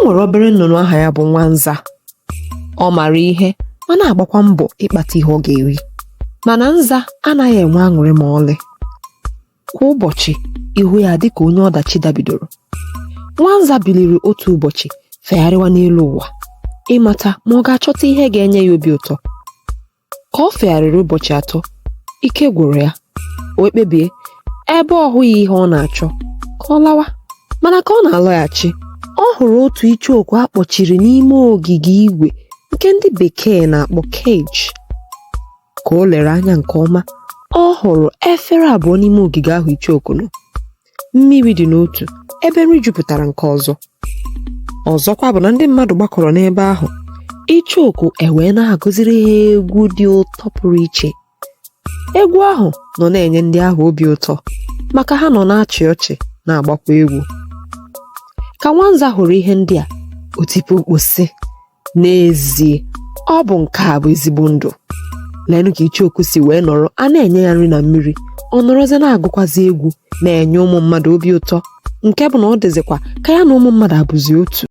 nwere obere nnụnụ aha ya bụ Nwanza. Ọ mara ihe ma na-agbakwa mbọ ịkpata ihe ọ ga-eri. Mana Nza anaghị enwe aṅụrị ma ọlị. Kwa ụbọchị, ihu ya dị ka onye ọdachi dabidoro. Nwanza biliri otu ụbọchị fegharịwa n'elu ụwa ịmata ma ọ ga-achọta ihe ga-enye ya obi ụtọ. Ka ọ fegharịrị ụbọchị atọ, ike gwụrụ ya. O wee kpebie ebe ọ hụghị ihe ọ na-achọ ka ọ lawa. Mana ka ọ na-alọghachi, ọ hụrụ otu icheoku a kpọchiri n'ime ogige igwe nke ndị bekee na-akpọ cage. Ka o lere anya nke ọma, ọ hụrụ efere abụọ n'ime ogige ahụ icheoku nọ. Mmiri dị n'otu, ebe nri jupụtara nke ọzọ. Ọzọkwa bụ na ndị mmadụ gbakọrọ n'ebe ahụ, icheoku ewee na-agụziri ha egwu dị ụtọ pụrụ iche. Egwu ahụ nọ na-enye ndị ahụ obi ụtọ maka ha nọ na-achị ọchị na-agbakwa egwu. Ka Nwanza hụrụ ihe ndị a, o tipu mkpu sị, n'ezie, ọ bụ nke a bụ ezigbo ndụ. Leenụ ka icheoku si wee nọrọ a na-enye ya nri na mmiri, ọ nọrọzie na-agụkwazi egwu na-enye ụmụ mmadụ obi ụtọ nke bụ na ọ dịzịkwa ka ya na ụmụ mmadụ abụzi otu.